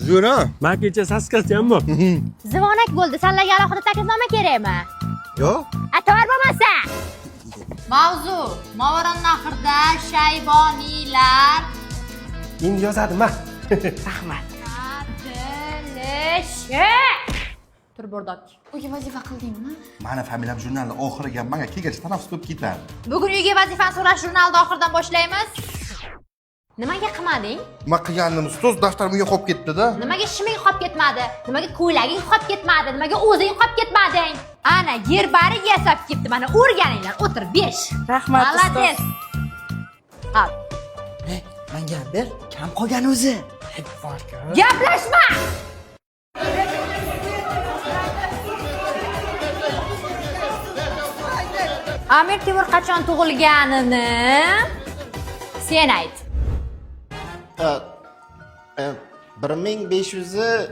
Zo'r, ha? Man kecha saskasi ham bor. Zivonak bo'ldi. Sanlarga alohida taklifnoma kerakmi? Yo'q. Ator bo'lmasa. Mavzu: Movarounnahrda shayboniylar Endi yozadi, ma. Rahmat. Adilishi. Tur bordok. Uyga vazifa qildingmi? Mani familiyam jurnalni oxiriga manga kelgacha tanaffus bo'lib ketadi. Bugun uyga vazifani so'rash jurnalida oxiridan boshlaymiz. Nimaga qilmading? Nima qilgandim, ustoz, daftarim uyga qolib ketdi-da. Nimaga shiming qolib ketmadi? Nimaga ko'ylaging qolib ketmadi? Nimaga o'zing qolib ketmading? Ana, yerbari yasab ketdi. Mana o'rganinglar. O'tir, 5. Rahmat, ustoz. Молодец. Al. Manga ham ber, kam qolgan o'zi. Gaplashma! Amir Temur qachon tug'ilganini sen ayt. 1539.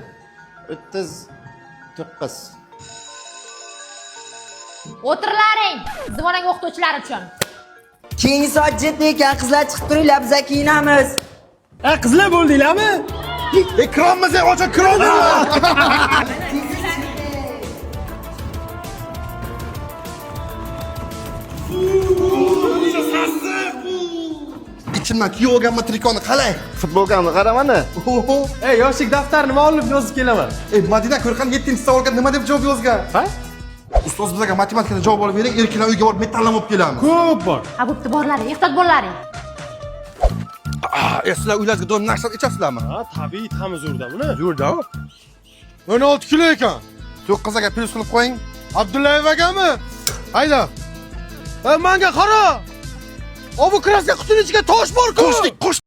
O'tirlaring, zivonak o'qituvchilar uchun. Keyingi soat 7 ekan, qizlar chiqib turinglar, biza kiyinamiz. E, qizlar bo'ldinglarmi? E, kirolmasang, ocha kirolma. Ichimdan kiyib olganman trikoni qalay? Futbolkamni qara mana. Oho. Ey, yoshlik daftarini man olib yozib kelaman. Ey, Madina ko'rqan 7-savolga nima deb javob yozgan? Ha? Ustoz bizga matematikadan javob olib bering, erkinlar uyga borib metallama olib kelamiz. Ko'p bor. Ha, bo'pti, borlaring, ehtiyot bo'llaring. Ah, e, sizlar uylaringizga doim nashat ichasizlarmi? Ha, tabiiy ta'mi zo'rda buni. Zo'rda. 16 kilo ekan. 9 aka plyus qilib qo'ying. Abdullayev akami? Hayda. E, manga qara. Obu kraska qutini ichiga tosh bor-ku. Qo'shdik, qo'shdik.